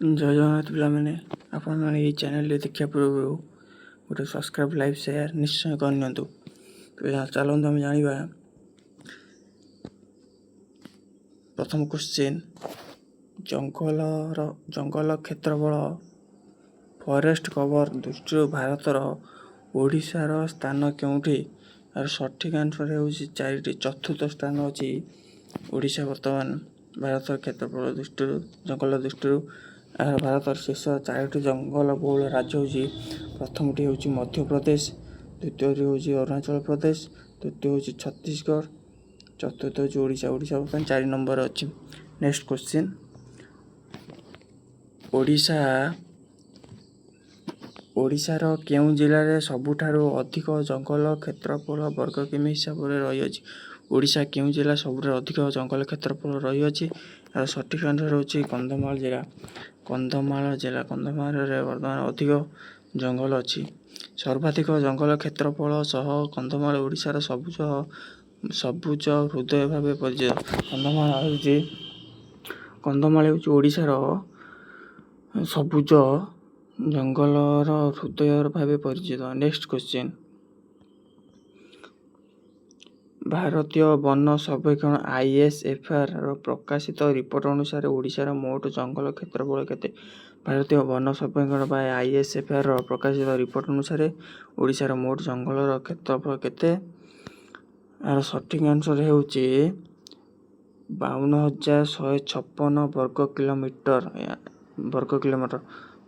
ଜୟ ଜଗନ୍ନାଥ ପିଲାମାନେ, ଆପଣମାନେ ଏଇ ଚ୍ୟାନେଲରେ ଦେଖିବା ପୂର୍ବରୁ ଗୋଟେ ସବସ୍କ୍ରାଇବ୍, ଲାଇକ୍, ସେୟାର ନିଶ୍ଚୟ କରିନିଅନ୍ତୁ। ଚାଲନ୍ତୁ ଆମେ ଜାଣିବା। ପ୍ରଥମ କ୍ୱେଶ୍ଚିନ୍, ଜଙ୍ଗଲର ଜଙ୍ଗଲ କ୍ଷେତ୍ରଫଳ, ଫରେଷ୍ଟ କଭର ଦୃଷ୍ଟିରୁ ଭାରତର ଓଡ଼ିଶାର ସ୍ଥାନ କେଉଁଠି? ଏହାର ସଠିକ୍ ଆନ୍ସର୍ ହେଉଛି ଚାରିଟି, ଚତୁର୍ଥ ସ୍ଥାନ ଅଛି ଓଡ଼ିଶା ବର୍ତ୍ତମାନ ଭାରତର କ୍ଷେତ୍ରଫଳ ଦୃଷ୍ଟିରୁ, ଜଙ୍ଗଲ ଦୃଷ୍ଟିରୁ। ଏହାର ଭାରତର ଶେଷ ଚାରୋଟି ଜଙ୍ଗଲ ବହୁଳ ରାଜ୍ୟ ହେଉଛି, ପ୍ରଥମଟି ହେଉଛି ମଧ୍ୟପ୍ରଦେଶ, ଦ୍ୱିତୀୟଟି ହେଉଛି ଅରୁଣାଚଳ ପ୍ରଦେଶ, ତୃତୀୟ ହେଉଛି ଛତିଶଗଡ଼, ଚତୁର୍ଥ ହେଉଛି ଓଡ଼ିଶା। ଓଡ଼ିଶା ବର୍ତ୍ତମାନ 4 ନମ୍ବର ଅଛି। ନେକ୍ସଟ କ୍ୱେଶ୍ଚିନ୍, ଓଡ଼ିଶାର କେଉଁ ଜିଲ୍ଲାରେ ସବୁଠାରୁ ଅଧିକ ଜଙ୍ଗଲ କ୍ଷେତ୍ରଫଳ ବର୍ଗ କିମି ହିସାବରେ ରହିଅଛି? ଓଡ଼ିଶା କେଉଁ ଜିଲ୍ଲା ସବୁଠାରୁ ଅଧିକ ଜଙ୍ଗଲ କ୍ଷେତ୍ରଫଳ ରହିଅଛି? ଏହାର ସଠିକ୍ ଆନ୍ସର୍ ହେଉଛି କନ୍ଧମାଳ ଜିଲ୍ଲା। କନ୍ଧମାଳ ଜିଲ୍ଲା, କନ୍ଧମାଳରେ ବର୍ତ୍ତମାନ ଅଧିକ ଜଙ୍ଗଲ ଅଛି। ସର୍ବାଧିକ ଜଙ୍ଗଲ କ୍ଷେତ୍ରଫଳ ସହ କନ୍ଧମାଳ ଓଡ଼ିଶାର ସବୁଜ ହୃଦୟ ଭାବେ ପରିଚିତ। କନ୍ଧମାଳ ହେଉଛି ଓଡ଼ିଶାର ସବୁଜ ଜଙ୍ଗଲର ହୃଦୟ ଭାବେ ପରିଚିତ। ନେକ୍ସଟ କ୍ୱେଶ୍ଚିନ୍, ଭାରତୀୟ ବନ ସର୍ବେକ୍ଷଣ ଆଇଏସ୍ଏଫ୍ଆର୍ ର ପ୍ରକାଶିତ ରିପୋର୍ଟ ଅନୁସାରେ ଓଡ଼ିଶାର ମୋଟ ଜଙ୍ଗଲ କ୍ଷେତ୍ରଫଳ କେତେ? ଭାରତୀୟ ବନ ସର୍ବେକ୍ଷଣ ବା ଆଇଏସ୍ଏଫ୍ଆର୍ ର ପ୍ରକାଶିତ ରିପୋର୍ଟ ଅନୁସାରେ ଓଡ଼ିଶାର ମୋଟ ଜଙ୍ଗଲର କ୍ଷେତ୍ରଫଳ କେତେ? ଏହାର ସଠିକ୍ ଆନ୍ସର୍ ହେଉଛି 52,156 ବର୍ଗ କିଲୋମିଟର, ବର୍ଗ କିଲୋମିଟର।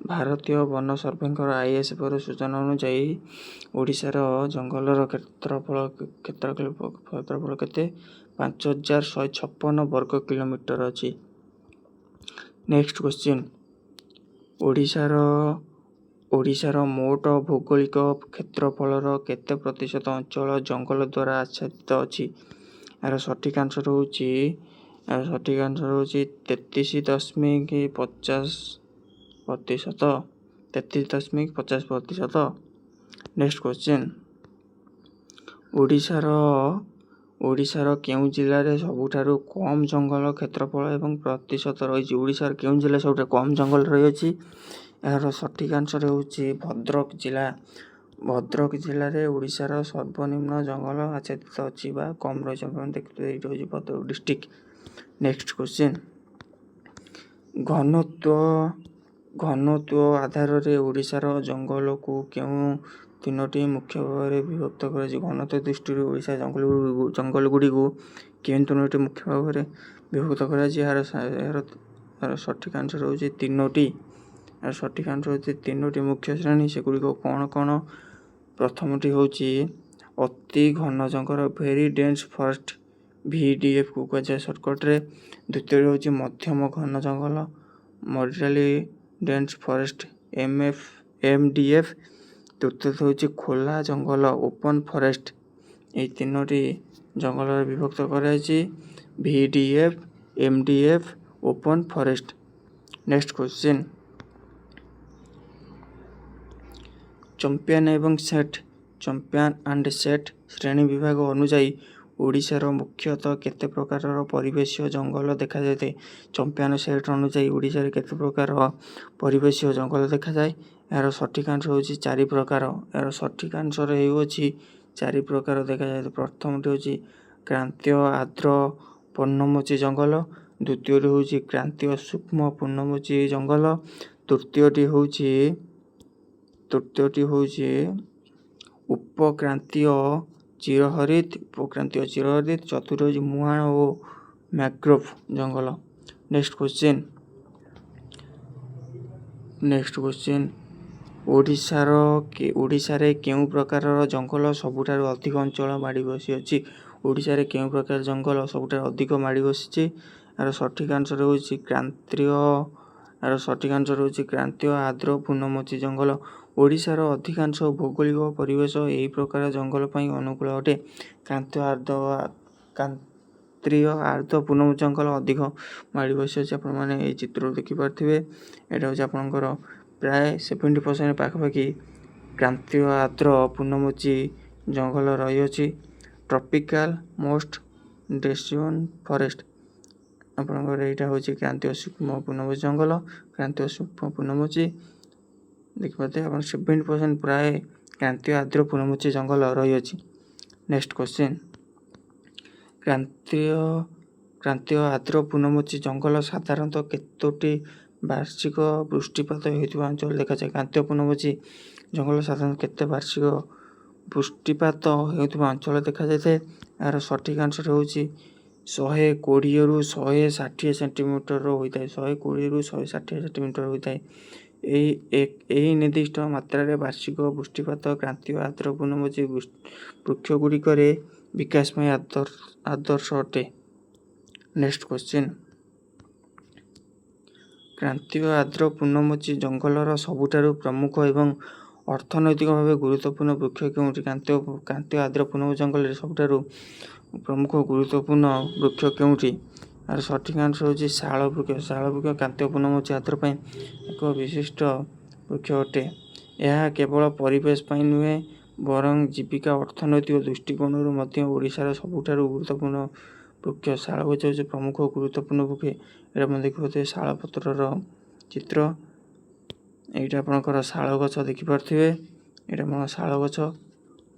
ଭାରତୀୟ ବନ ସର୍ବେକ୍ଷଣ ଆଇଏସ୍ଏଫ୍ଆର୍ ସୂଚନା ଅନୁଯାୟୀ ଓଡ଼ିଶାର ଜଙ୍ଗଲର କ୍ଷେତ୍ରଫଳ କେତେ? 5,156 ବର୍ଗ କିଲୋମିଟର ଅଛି। ନେକ୍ସଟ କ୍ୱେଶ୍ଚିନ୍, ଓଡ଼ିଶାର ମୋଟ ଭୌଗୋଳିକ କ୍ଷେତ୍ରଫଳର କେତେ ପ୍ରତିଶତ ଅଞ୍ଚଳ ଜଙ୍ଗଲ ଦ୍ୱାରା ଆଚ୍ଛାଦିତ ଅଛି? ଏହାର ସଠିକ୍ ଆନ୍ସର୍ ହେଉଛି 33.50%, 33.50%। ନେକ୍ସଟ କ୍ୱେଶ୍ଚିନ୍, ଓଡ଼ିଶାର କେଉଁ ଜିଲ୍ଲାରେ ସବୁଠାରୁ କମ୍ ଜଙ୍ଗଲ କ୍ଷେତ୍ରଫଳ ଏବଂ ପ୍ରତିଶତ ରହିଛି? ଓଡ଼ିଶାର କେଉଁ ଜିଲ୍ଲା ସବୁଠାରୁ କମ୍ ଜଙ୍ଗଲ ରହିଅଛି? ଏହାର ସଠିକ୍ ଆନ୍ସର୍ ହେଉଛି ଭଦ୍ରକ ଜିଲ୍ଲା। ଭଦ୍ରକ ଜିଲ୍ଲାରେ ଓଡ଼ିଶାର ସର୍ବନିମ୍ନ ଜଙ୍ଗଲ ଆଚ୍ଛାଦିତ ଅଛି ବା କମ୍ ରହିଛି। ଆପଣମାନେ ଦେଖୁଥିବେ, ଏଇଠି ହେଉଛି ଭଦ୍ରକ ଡିଷ୍ଟ୍ରିକ୍ଟ। ନେକ୍ସଟ କ୍ୱେଶ୍ଚିନ୍, ଘନତ୍ୱ ଆଧାରରେ ଓଡ଼ିଶାର ଜଙ୍ଗଲକୁ କେଉଁ ତିନୋଟି ମୁଖ୍ୟ ଭାଗରେ ବିଭକ୍ତ କରାଯାଇଛି? ଘନତ୍ୱ ଦୃଷ୍ଟିରୁ ଓଡ଼ିଶା ଜଙ୍ଗଲଗୁଡ଼ିକୁ କେଉଁ ତିନୋଟି ମୁଖ୍ୟ ଭାଗରେ ବିଭକ୍ତ କରାଯାଇଛି? ଏହାର ସଠିକ୍ ଆନ୍ସର୍ ହେଉଛି ତିନୋଟି। ଏହାର ସଠିକ୍ ଆନ୍ସର୍ ହେଉଛି ତିନୋଟି ମୁଖ୍ୟ ଶ୍ରେଣୀ। ସେଗୁଡ଼ିକ କ'ଣ କ'ଣ? ପ୍ରଥମଟି ହେଉଛି ଅତି ଘନ ଜଙ୍ଗଲ, ଭେରି ଡେନ୍ସ ଫରେଷ୍ଟ, ଭିଡିଏଫ୍କୁ କୁହାଯାଏ ସର୍ଟକଟ୍ରେ। ଦ୍ୱିତୀୟଟି ହେଉଛି ମଧ୍ୟମ ଘନ ଜଙ୍ଗଲ, ମଡରେଟଲି ଡେନ୍ସ ଫରେଷ୍ଟ, ଏମ୍ଡିଏଫ୍। ତୃତୀୟଟି ହେଉଛି ଖୋଲା ଜଙ୍ଗଲ, ଓପନ୍ ଫରେଷ୍ଟ। ଏହି ତିନୋଟି ଜଙ୍ଗଲରେ ବିଭକ୍ତ କରାଯାଇଛି, VDF, MDF, open forest. Next question, Chapman ଏବଂ ସେଟ୍, ଚମ୍ପିଆନ୍ ଆଣ୍ଡ ସେଟ୍ ଶ୍ରେଣୀ ବିଭାଗ ଅନୁଯାୟୀ ଓଡ଼ିଶାର ମୁଖ୍ୟତଃ କେତେ ପ୍ରକାରର ପରିବେଶୀୟ ଜଙ୍ଗଲ ଦେଖାଯାଇଥାଏ? ଚମ୍ପିଆନ୍ ସେଟ୍ ଅନୁଯାୟୀ ଓଡ଼ିଶାରେ କେତେ ପ୍ରକାର ପରିବେଶୀୟ ଜଙ୍ଗଲ ଦେଖାଯାଏ? ଏହାର ସଠିକ୍ ଆନ୍ସର୍ ହେଉଛି 4 ପ୍ରକାର। ଏହାର ସଠିକ୍ ଆନ୍ସର୍ ହେଉଅଛି 4 ପ୍ରକାର ଦେଖାଯାଏ। ପ୍ରଥମଟି ହେଉଛି କ୍ରାନ୍ତୀୟ ଆର୍ଦ୍ର ପର୍ଣ୍ଣମୋଚୀ ଜଙ୍ଗଲ, ଦ୍ୱିତୀୟଟି ହେଉଛି କ୍ରାନ୍ତୀୟ ସୂକ୍ଷ୍ମ ପର୍ଣ୍ଣମୋଚୀ ଜଙ୍ଗଲ, ତୃତୀୟଟି ହେଉଛି ଉପକ୍ରାନ୍ତୀୟ ଚିରହରିତ, ଉପକ୍ରାନ୍ତୀୟ ଚିରହରିତ, ଚତୁର୍ଥ ହେଉଛି ମୁହାଣ ଓ ମ୍ୟାଙ୍ଗ୍ରୋଭ୍ ଜଙ୍ଗଲ। ନେକ୍ସଟ କ୍ୱେଶ୍ଚିନ୍, ଓଡ଼ିଶାରେ କେଉଁ ପ୍ରକାରର ଜଙ୍ଗଲ ସବୁଠାରୁ ଅଧିକ ଅଞ୍ଚଳ ମାଡ଼ି ବସିଅଛି? ଓଡ଼ିଶାରେ କେଉଁ ପ୍ରକାର ଜଙ୍ଗଲ ସବୁଠାରୁ ଅଧିକ ମାଡ଼ି ବସିଛି? ଏହାର ସଠିକ୍ ଆନ୍ସର୍ ହେଉଛି କ୍ରାନ୍ତୀୟ ଆର୍ଦ୍ର ପର୍ଣ୍ଣମୋଚୀ ଜଙ୍ଗଲ। ଓଡ଼ିଶାର ଅଧିକାଂଶ ଭୌଗୋଳିକ ପରିବେଶ ଏହି ପ୍ରକାର ଜଙ୍ଗଲ ପାଇଁ ଅନୁକୂଳ ଅଟେ। କ୍ରାନ୍ତୀୟ ଆର୍ଦ୍ର ପର୍ଣ୍ଣମୋଚୀ ଜଙ୍ଗଲ ଅଧିକ ମାଡ଼ି ବସିଅଛି। ଆପଣମାନେ ଏହି ଚିତ୍ରରୁ ଦେଖିପାରୁଥିବେ, ଏଇଟା ହେଉଛି ଆପଣଙ୍କର ପ୍ରାୟ 70% ପାଖାପାଖି କ୍ରାନ୍ତୀୟ ଆର୍ଦ୍ର ପର୍ଣ୍ଣମୋଚୀ ଜଙ୍ଗଲ ରହିଅଛି। Tropical most deciduous forest. ଆପଣଙ୍କର ଏଇଟା ହେଉଛି କ୍ରାନ୍ତୀୟ ସୂକ୍ଷ୍ମ ପର୍ଣ୍ଣମୋଚୀ ଜଙ୍ଗଲ। କ୍ରାନ୍ତୀୟ ସୂକ୍ଷ୍ମ ପର୍ଣ୍ଣମୋଚୀ ଦେଖିପାରୁଥିବେ ଆପଣ, 70% ପ୍ରାୟ କ୍ରାନ୍ତୀୟ ଆର୍ଦ୍ର ପର୍ଣ୍ଣମୋଚୀ ଜଙ୍ଗଲ ରହିଅଛି। ନେକ୍ସଟ କ୍ୱେଶ୍ଚିନ୍, କ୍ରାନ୍ତୀୟ ଆର୍ଦ୍ର ପର୍ଣ୍ଣମୋଚୀ ଜଙ୍ଗଲ ସାଧାରଣତଃ କେତୋଟି ବାର୍ଷିକ ବୃଷ୍ଟିପାତ ହେଉଥିବା ଅଞ୍ଚଳରେ ଦେଖାଯାଏ? କ୍ରାନ୍ତୀୟ ପର୍ଣ୍ଣମୋଚୀ ଜଙ୍ଗଲ ସାଧାରଣତଃ କେତେ ବାର୍ଷିକ ବୃଷ୍ଟିପାତ ହେଉଥିବା ଅଞ୍ଚଳ ଦେଖାଯାଇଥାଏ? ଏହାର ସଠିକ୍ ଆନ୍ସର ହେଉଛି 120ରୁ 160 ସେଣ୍ଟିମିଟର ହୋଇଥାଏ। 120ରୁ 160 ସେଣ୍ଟିମିଟର ହୋଇଥାଏ। ଏହି ନିର୍ଦ୍ଦିଷ୍ଟ ମାତ୍ରାରେ ବାର୍ଷିକ ବୃଷ୍ଟିପାତ କ୍ରାନ୍ତୀୟ ଆର୍ଦ୍ର ପର୍ଣ୍ଣମୋଚୀ ବୃକ୍ଷଗୁଡ଼ିକରେ ବିକାଶ ପାଇଁ ଆଦର୍ଶ ଅଟେ। ନେକ୍ସଟ କ୍ୱେଶ୍ଚିନ୍, କ୍ରାନ୍ତୀୟ ଆର୍ଦ୍ର ପର୍ଣ୍ଣମୋଚୀ ଜଙ୍ଗଲର ସବୁଠାରୁ ପ୍ରମୁଖ ଏବଂ ଅର୍ଥନୈତିକ ଭାବେ ଗୁରୁତ୍ୱପୂର୍ଣ୍ଣ ବୃକ୍ଷ କେଉଁଟି? କ୍ରାନ୍ତୀୟ ଆର୍ଦ୍ର ପର୍ଣ୍ଣମୋଚୀ ଜଙ୍ଗଲରେ ସବୁଠାରୁ ପ୍ରମୁଖ ଗୁରୁତ୍ୱପୂର୍ଣ୍ଣ ବୃକ୍ଷ କେଉଁଟି? ଏହାର ସଠିକ୍ ଆନ୍ସର ହେଉଛି ଶାଳ ବୃକ୍ଷ। ଶାଳ ବୃକ୍ଷ କ୍ରାନ୍ତୀୟ ପର୍ଣ୍ଣମୋଚୀ ଆର୍ଦ୍ର ପାଇଁ ଏକ ବିଶିଷ୍ଟ ବୃକ୍ଷ ଅଟେ। ଏହା କେବଳ ପରିବେଶ ପାଇଁ ନୁହେଁ, ବରଂ ଜୀବିକା ଅର୍ଥନୈତିକ ଦୃଷ୍ଟିକୋଣରୁ ମଧ୍ୟ ଓଡ଼ିଶାର ସବୁଠାରୁ ଗୁରୁତ୍ୱପୂର୍ଣ୍ଣ ବୃକ୍ଷ। ଶାଳ ଗଛ ହେଉଛି ପ୍ରମୁଖ ଗୁରୁତ୍ୱପୂର୍ଣ୍ଣ ବୃକ୍ଷ। ଏଇଟା ଆପଣ ଦେଖିପାରୁଥିବେ ଶାଳ ପତ୍ରର ଚିତ୍ର। ଏଇଟା ଆପଣଙ୍କର ଶାଳ ଗଛ ଦେଖିପାରୁଥିବେ। ଏଇଟା ଆପଣଙ୍କ ଶାଳ ଗଛ।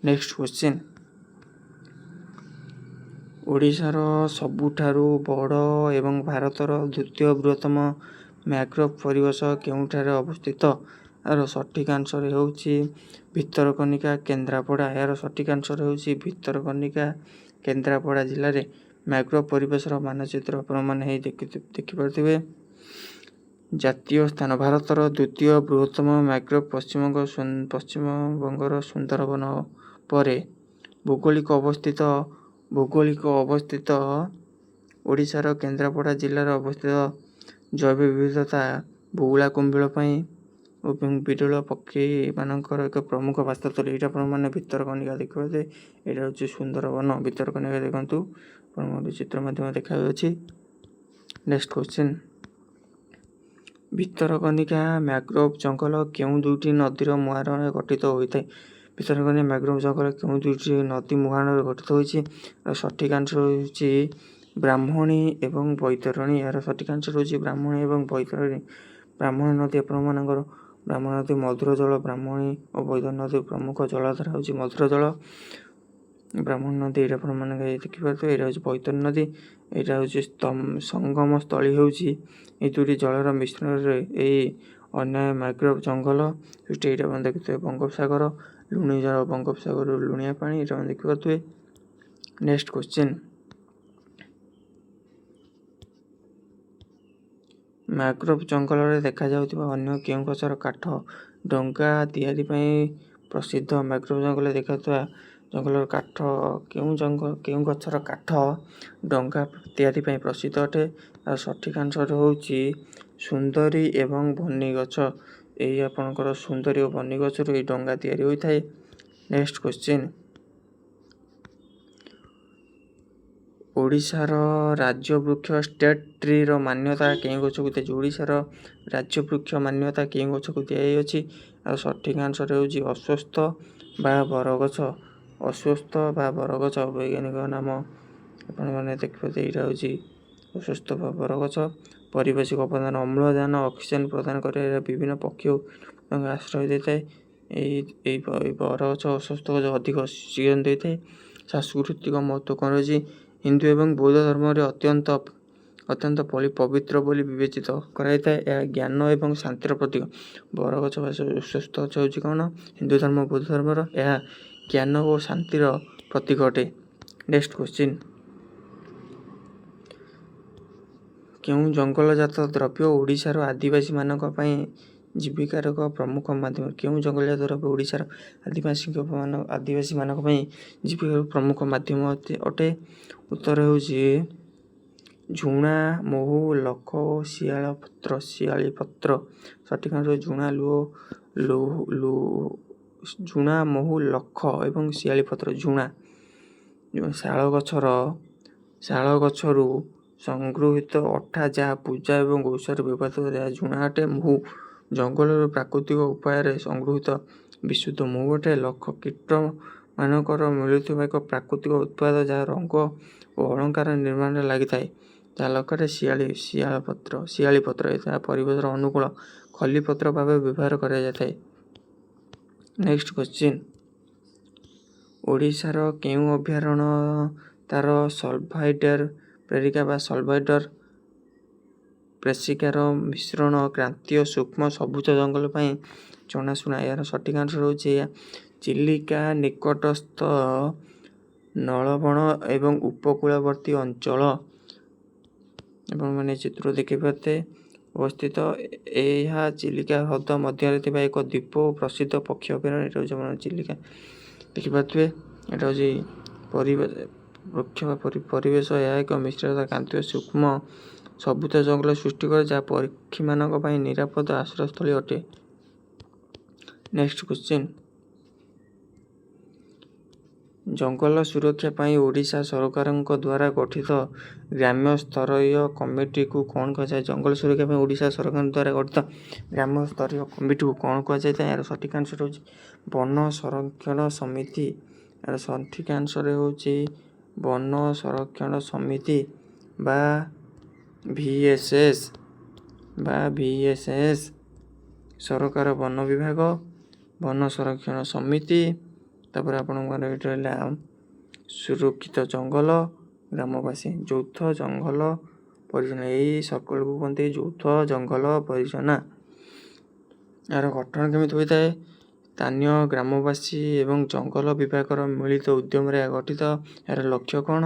ନେକ୍ସଟ କ୍ୱେଶ୍ଚିନ୍, ଓଡ଼ିଶାର ସବୁଠାରୁ ବଡ଼ ଏବଂ ଭାରତର ଦ୍ୱିତୀୟ ବୃହତ୍ତମ ମ୍ୟାଙ୍ଗ୍ରୋଭ ପରିବେଶ କେଉଁଠାରେ ଅବସ୍ଥିତ? ଏହାର ସଠିକ୍ ଆନ୍ସର ହେଉଛି ଭିତରକନିକା, କେନ୍ଦ୍ରାପଡ଼ା। ଏହାର ସଠିକ୍ ଆନ୍ସର ହେଉଛି ଭିତରକନିକା, କେନ୍ଦ୍ରାପଡ଼ା ଜିଲ୍ଲାରେ ମ୍ୟାଙ୍ଗ୍ରୋଭ ପରିବେଶର ମାନଚିତ୍ର ଆପଣମାନେ ହେଇ ଦେଖିପାରୁଥିବେ। ଜାତୀୟ ସ୍ଥାନ, ଭାରତର ଦ୍ୱିତୀୟ ବୃହତ୍ତମ ମ୍ୟାଙ୍ଗ୍ରୋଭ ପଶ୍ଚିମବଙ୍ଗର ସୁନ୍ଦରବନ ପରେ। ଭୌଗୋଳିକ ଅବସ୍ଥିତ, ଭୌଗୋଳିକ ଅବସ୍ଥିତ ଓଡ଼ିଶାର କେନ୍ଦ୍ରାପଡ଼ା ଜିଲ୍ଲାରେ ଅବସ୍ଥିତ। ଜୈବ ବିବିଧତା, ବଉଳା କୁମ୍ଭୀର ପାଇଁ ଏବଂ ବିରଳ ପକ୍ଷୀମାନଙ୍କର ଏକ ପ୍ରମୁଖ ବାସସ୍ଥଳୀ। ଏଇଟା ଆପଣମାନେ ଭିତରକନିକା ଦେଖିପାରୁଥିବେ। ଏଇଟା ହେଉଛି ସୁନ୍ଦରବନ। ଭିତରକନିକା ଦେଖନ୍ତୁ, ଆପଣଙ୍କର ଚିତ୍ର ମାଧ୍ୟମରେ ଦେଖାଯାଉଛି। ନେକ୍ସଟ କ୍ୱେଶ୍ଚିନ୍, ଭିତରକନିକା ମ୍ୟାଙ୍ଗ୍ରୋଭ ଜଙ୍ଗଲ କେଉଁ ଦୁଇଟି ନଦୀର ମୁହାଣରେ ଗଠିତ ହୋଇଥାଏ? ଭିତରକନିକା ମ୍ୟାଙ୍ଗ୍ରୋଭ ଜଙ୍ଗଲ କେଉଁ ଦୁଇଟି ନଦୀ ମୁହାଣରେ ଗଠିତ ହୋଇଛି? ଏହାର ସଠିକ୍ ଆନ୍ସର ହେଉଛି ବ୍ରାହ୍ମଣୀ ଏବଂ ବୈତରଣୀ। ଏହାର ସଠିକ୍ ଆନ୍ସର ହେଉଛି ବ୍ରାହ୍ମଣୀ ଏବଂ ବୈତରଣୀ। ବ୍ରାହ୍ମଣୀ ନଦୀ ଆପଣମାନଙ୍କର, ବ୍ରାହ୍ମଣୀ ନଦୀ ମଧୁର ଜଳ। ବ୍ରାହ୍ମଣୀ ଓ ବୈତରଣୀ ନଦୀ ପ୍ରମୁଖ ଜଳଧାରା ହେଉଛି ମଧୁର ଜଳ। ବ୍ରାହ୍ମଣୀ ନଦୀ ଏଇଟା ଆପଣମାନେ ଦେଖିପାରୁଥିବେ। ଏଇଟା ହେଉଛି ବୈତରଣୀ ନଦୀ। ଏଇଟା ହେଉଛି ସଙ୍ଗମ ସ୍ଥଳୀ ହେଉଛି ଏଇ ଦୁଇଟି ଜଳର ମିଶ୍ରଣରେ ଏଇ ଅନ୍ୟାୟ ମ୍ୟାଙ୍ଗ୍ରୋଭ ଜଙ୍ଗଲ ସୃଷ୍ଟି। ଏଇଟା ଆପଣ ଦେଖୁଥିବେ ବଙ୍ଗୋପସାଗର, ଲୁଣି ଜଳ, ବଙ୍ଗୋପସାଗରରୁ ଲୁଣିଆ ପାଣି ଏଇଟା ଆପଣ ଦେଖିପାରୁଥିବେ। ନେକ୍ସଟ କ୍ୱେଶ୍ଚିନ୍, ମ୍ୟାଙ୍ଗ୍ରୋଭ ଜଙ୍ଗଲରେ ଦେଖାଯାଉଥିବା ଅନ୍ୟ କେଉଁ ଗଛର କାଠ ଡଙ୍ଗା ତିଆରି ପାଇଁ ପ୍ରସିଦ୍ଧ? ମ୍ୟାଙ୍ଗ୍ରୋଭ ଜଙ୍ଗଲରେ ଦେଖାଯାଉଥିବା ଜଙ୍ଗଲର କାଠ କେଉଁ ଗଛର କାଠ ଡଙ୍ଗା ତିଆରି ପାଇଁ ପ୍ରସିଦ୍ଧ ଅଟେ? ଏହାର ସଠିକ୍ ଆନ୍ସର ହେଉଛି ସୁନ୍ଦରୀ ଏବଂ ବନି ଗଛ। ଏଇ ଆପଣଙ୍କର ସୁନ୍ଦରୀ ଓ ବନି ଗଛରୁ ଏଇ ଡଙ୍ଗା ତିଆରି ହୋଇଥାଏ। ନେକ୍ସଟ କ୍ୱେଶ୍ଚିନ୍, ଓଡ଼ିଶାର ରାଜ୍ୟ ବୃକ୍ଷ ଷ୍ଟେଟ୍ ଟ୍ରିର ମାନ୍ୟତା କେଉଁ ଗଛକୁ ଦିଆଯାଇଛି? ଓଡ଼ିଶାର ରାଜ୍ୟ ବୃକ୍ଷ ମାନ୍ୟତା କେଉଁ ଗଛକୁ ଦିଆଯାଇଅଛି? ଆଉ ସଠିକ୍ ଆନ୍ସର ହେଉଛି ଅଶ୍ୱତ୍ଥ ବା ବରଗଛ। ଅଶ୍ୱତ୍ଥ ବା ବରଗଛ ବୈଜ୍ଞାନିକ ନାମ ଆପଣମାନେ ଦେଖିପାରୁଥିବେ। ଏଇଟା ହେଉଛି ଅଶ୍ୱତ୍ଥ ବା ବରଗଛ। ପରିବେଶିକ ଅବଦାନ, ଅମ୍ଳଜାନ ଅକ୍ସିଜେନ୍ ପ୍ରଦାନ କରିବାରେ ବିଭିନ୍ନ ପକ୍ଷୀ ଓ ଆଶ୍ରୟ ଦେଇଥାଏ। ଏଇ ବରଗଛ ଅଶ୍ୱତ୍ଥ ଗଛ ଅଧିକ ଅକ୍ସିଜେନ୍ ଦେଇଥାଏ। ସାଂସ୍କୃତିକ ମହତ୍ଵ କ'ଣ ରହିଛି? ହିନ୍ଦୁ ଏବଂ ବୌଦ୍ଧ ଧର୍ମରେ ଅତ୍ୟନ୍ତ ପବିତ୍ର ବୋଲି ବିବେଚିତ କରାଯାଇଥାଏ। ଏହା ଜ୍ଞାନ ଏବଂ ଶାନ୍ତିର ପ୍ରତୀକ। ବରଗଛ ବା ଅଶ୍ୱତ୍ଥ ଗଛ ହେଉଛି କ'ଣ? ହିନ୍ଦୁ ଧର୍ମ ବୌଦ୍ଧ ଧର୍ମର ଏହା ଜ୍ଞାନ ଓ ଶାନ୍ତିର ପ୍ରତୀକ ଅଟେ। ନେକ୍ସଟ କ୍ୱେଶ୍ଚିନ୍, କେଉଁ ଜଙ୍ଗଲଜାତ ଦ୍ରବ୍ୟ ଓଡ଼ିଶାର ଆଦିବାସୀମାନଙ୍କ ପାଇଁ ଜୀବିକାର ଏକ ପ୍ରମୁଖ ମାଧ୍ୟମ? କେଉଁ ଜଙ୍ଗଲଜାତ ଦ୍ରବ୍ୟ ଓଡ଼ିଶାର ଆଦିବାସୀମାନଙ୍କ ପାଇଁ ଜୀବିକାର ପ୍ରମୁଖ ମାଧ୍ୟମ ଅଟେ? ଉତ୍ତର ହେଉଛି ଝୁଣା, ମହୁ, ଲଖ ଓ ଶିଆଳ ପତ୍ର। ଶିଆଳି ପତ୍ର। ସଠିକ୍ ଆନ୍ସର ଝୁଣା, ଝୁଣା, ମହୁ, ଲଖ ଏବଂ ଶିଆଳି ପତ୍ର। ଝୁଣା ଶାଳ ଗଛରୁ ସଂଗୃହୀତ ଅଠା ଯାହା ପୂଜା ଏବଂ ଔଷଧରେ ବ୍ୟବହୃତ, ଏହା ଝୁଣା ଅଟେ। ମହୁ ଜଙ୍ଗଲରୁ ପ୍ରାକୃତିକ ଉପାୟରେ ସଂଗୃହୀତ ବିଶୁଦ୍ଧ ମହୁ ଅଟେ। ଲଖ କୀଟମାନଙ୍କର ମିଳୁଥିବା ଏକ ପ୍ରାକୃତିକ ଉତ୍ପାଦ ଯାହା ରଙ୍ଗ ଓ ଅଳଙ୍କାର ନିର୍ମାଣରେ ଲାଗିଥାଏ। ଜାଲକାଠି ଶିଆଳି ଶିଆଳ ପତ୍ର, ଶିଆଳି ପତ୍ର। ଏହା ପରିବେଶର ଅନୁକୂଳ ଖଲିପତ୍ର ଭାବେ ବ୍ୟବହାର କରାଯାଇଥାଏ। ନେକ୍ସଟ କ୍ୱେଶ୍ଚିନ୍, ଓଡ଼ିଶାର କେଉଁ ଅଭୟାରଣ୍ୟ ତାର ସଲଭାଡୋର ପ୍ରେରିକା ବା ସଲଭାଡୋର ପ୍ରେସିକାର ମିଶ୍ରଣ କ୍ରାନ୍ତୀୟ ସୂକ୍ଷ୍ମ ସବୁଜ ଜଙ୍ଗଲ ପାଇଁ ଜଣାଶୁଣା? ଏହାର ସଠିକ୍ ଆନ୍ସର ହେଉଛି ଚିଲିକା ନିକଟସ୍ଥ ନଳବଣ ଏବଂ ଉପକୂଳବର୍ତ୍ତୀ ଅଞ୍ଚଳ। ଆପଣମାନେ ଚିତ୍ର ଦେଖିପାରୁଥିବେ ଅବସ୍ଥିତ। ଏହା ଚିଲିକା ହ୍ରଦ ମଧ୍ୟରେ ଥିବା ଏକ ଦ୍ୱୀପ ଓ ପ୍ରସିଦ୍ଧ ପକ୍ଷୀ ଅଭୟାରଣ୍ୟ। ଏଇଟା ହେଉଛି ଆପଣ ଚିଲିକା ଦେଖିପାରୁଥିବେ। ଏଇଟା ହେଉଛି ପରିବେଶ, ବୃକ୍ଷ ବା ପରିବେଶ। ଏହା ଏକ ମିଶ୍ରିତ କ୍ରାନ୍ତୀୟ ସୂକ୍ଷ୍ମ ସବୁଜ ଜଙ୍ଗଲ ସୃଷ୍ଟି କରେ, ଯାହା ପକ୍ଷୀମାନଙ୍କ ପାଇଁ ନିରାପଦ ଆଶ୍ରୟସ୍ଥଳୀ ଅଟେ। ନେକ୍ସଟ କ୍ୱେଶ୍ଚିନ୍, ଜଙ୍ଗଲ ସୁରକ୍ଷା ପାଇଁ ଓଡ଼ିଶା ସରକାରଙ୍କ ଦ୍ୱାରା ଗଠିତ ଗ୍ରାମ୍ୟ ସ୍ତରୀୟ କମିଟିକୁ କ'ଣ କୁହାଯାଏ? ଜଙ୍ଗଲ ସୁରକ୍ଷା ପାଇଁ ଓଡ଼ିଶା ସରକାରଙ୍କ ଦ୍ୱାରା ଗଠିତ ଗ୍ରାମ୍ୟ ସ୍ତରୀୟ କମିଟିକୁ କ'ଣ କୁହାଯାଇଥାଏ? ଏହାର ସଠିକ୍ ଆନ୍ସର ହେଉଛି ବନ ସଂରକ୍ଷଣ ସମିତି। ଏହାର ସଠିକ୍ ଆନ୍ସର ହେଉଛି ବନ ସଂରକ୍ଷଣ ସମିତି ବା ଭିଏସ୍ଏସ୍ ବା ଭିଏସ୍ଏସ୍। ସରକାର ବନ ବିଭାଗ, ବନ ସଂରକ୍ଷଣ ସମିତି, ତାପରେ ଆପଣଙ୍କର ଏଇଠି ରହିଲା ସୁରକ୍ଷିତ ଜଙ୍ଗଲ ଗ୍ରାମବାସୀ, ଯୌଥ ଜଙ୍ଗଲ ପରିଯୋଜନା। ଏଇ ସର୍କଲକୁ କୁହନ୍ତି ଯୌଥ ଜଙ୍ଗଲ ପରିଯୋଜନା। ଏହାର ଗଠନ କେମିତି ହୋଇଥାଏ? ସ୍ଥାନୀୟ ଗ୍ରାମବାସୀ ଏବଂ ଜଙ୍ଗଲ ବିଭାଗର ମିଳିତ ଉଦ୍ୟମରେ ଏହା ଗଠିତ। ଏହାର ଲକ୍ଷ୍ୟ କ'ଣ?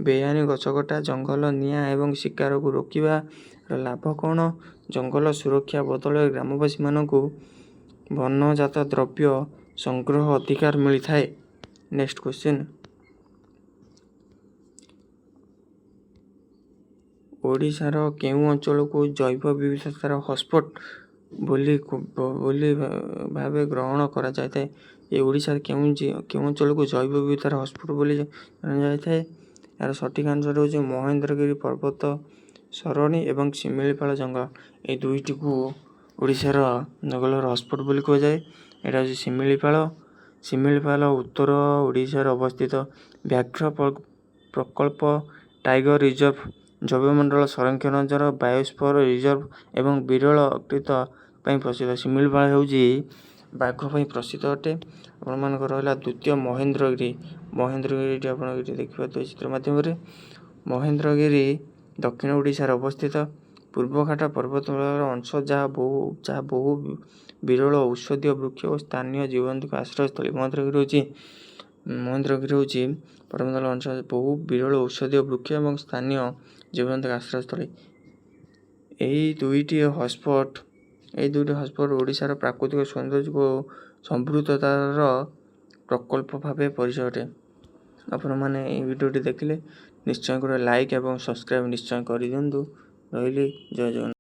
ବେଆଇନ ଗଛକଟା, ଜଙ୍ଗଲ ନିଆଁ ଏବଂ ଶିକାରକୁ ରୋକିବା। ଏହାର ଲାଭ କ'ଣ? ଜଙ୍ଗଲ ସୁରକ୍ଷା ବଦଳରେ ଗ୍ରାମବାସୀମାନଙ୍କୁ ବନଜାତ ଦ୍ରବ୍ୟ ସଂଗ୍ରହ ଅଧିକାର ମିଳିଥାଏ। ନେକ୍ସଟ କ୍ୱେଶ୍ଚିନ୍, ଓଡ଼ିଶାର କେଉଁ ଅଞ୍ଚଳକୁ ଜୈବ ବିବିଧତାର ହଟସ୍ପଟ ବୋଲି ଭାବେ ଗ୍ରହଣ କରାଯାଇଥାଏ? ଏ ଓଡ଼ିଶାର କେଉଁ କେଉଁ ଅଞ୍ଚଳକୁ ଜୈବ ବିବିଧତାର ହଟସ୍ପଟ ବୋଲି ଜଣାଯାଇଥାଏ? ଏହାର ସଠିକ୍ ଆନ୍ସର ହେଉଛି ମହେନ୍ଦ୍ରଗିରି ପର୍ବତ ସରଣୀ ଏବଂ ଶିମିଳିପାଳ ଜଙ୍ଗଲ। ଏଇ ଦୁଇଟିକୁ ଓଡ଼ିଶାର ଜଙ୍ଗଲର ହଟସ୍ପଟ ବୋଲି କୁହାଯାଏ। ଏଇଟା ହେଉଛି ଶିମିଳିପାଳ। ଶିମିଳିପାଳ ଉତ୍ତର ଓଡ଼ିଶାରେ ଅବସ୍ଥିତ ବ୍ୟାଘ୍ର ପ୍ରକଳ୍ପ, ଟାଇଗର ରିଜର୍ଭ, ଜୈବମଣ୍ଡଳ ସଂରକ୍ଷଣ ଅଞ୍ଚଳ, ବାୟୋସ୍ଫିୟର ରିଜର୍ଭ ଏବଂ ବିରଳ ଅର୍କିଡ ପାଇଁ ପ୍ରସିଦ୍ଧ। ଶିମିଳିପାଳ ହେଉଛି ବାଘ ପାଇଁ ପ୍ରସିଦ୍ଧ ଅଟେ। ଆପଣମାନଙ୍କର ରହିଲା ଦ୍ୱିତୀୟ ମହେନ୍ଦ୍ରଗିରି। ମହେନ୍ଦ୍ରଗିରି ଏଠି ଆପଣ ଏଠି ଦେଖିପାରୁଥିବେ ଚିତ୍ର ମାଧ୍ୟମରେ। ମହେନ୍ଦ୍ରଗିରି ଦକ୍ଷିଣ ଓଡ଼ିଶାରେ ଅବସ୍ଥିତ ପୂର୍ବଘାଟ ପର୍ବତମାଳାର ଅଂଶ, ଯାହା ବହୁ ବିରଳ ଔଷଧୀୟ ବୃକ୍ଷ ଓ ସ୍ଥାନୀୟ ଜୀବଜନ୍ତୁଙ୍କ ଆଶ୍ରୟସ୍ଥଳୀ। ମହେନ୍ଦ୍ରଗିରି ହେଉଛି ପର୍ବତମାଳାର ଅଂଶ, ବହୁ ବିରଳ ଔଷଧୀୟ ବୃକ୍ଷ ଏବଂ ସ୍ଥାନୀୟ ଜୀବଜନ୍ତୁଙ୍କ ଆଶ୍ରୟସ୍ଥଳୀ। ଏଇ ଦୁଇଟି ହଟସ୍ପଟ ଓଡ଼ିଶାର ପ୍ରାକୃତିକ ସୌନ୍ଦର୍ଯ୍ୟ ଓ ସମୃଦ୍ଧତାର ପ୍ରକଳ୍ପ ଭାବେ ପରିଚୟ ଅଟେ। ଆପଣମାନେ ଏଇ ଭିଡ଼ିଓଟି ଦେଖିଲେ, ନିଶ୍ଚୟ ଗୋଟେ ଲାଇକ୍ ଏବଂ ସବସ୍କ୍ରାଇବ୍ ନିଶ୍ଚୟ କରିଦିଅନ୍ତୁ। ରହିଲି, ଜୟ ଜଗନ୍ନାଥ।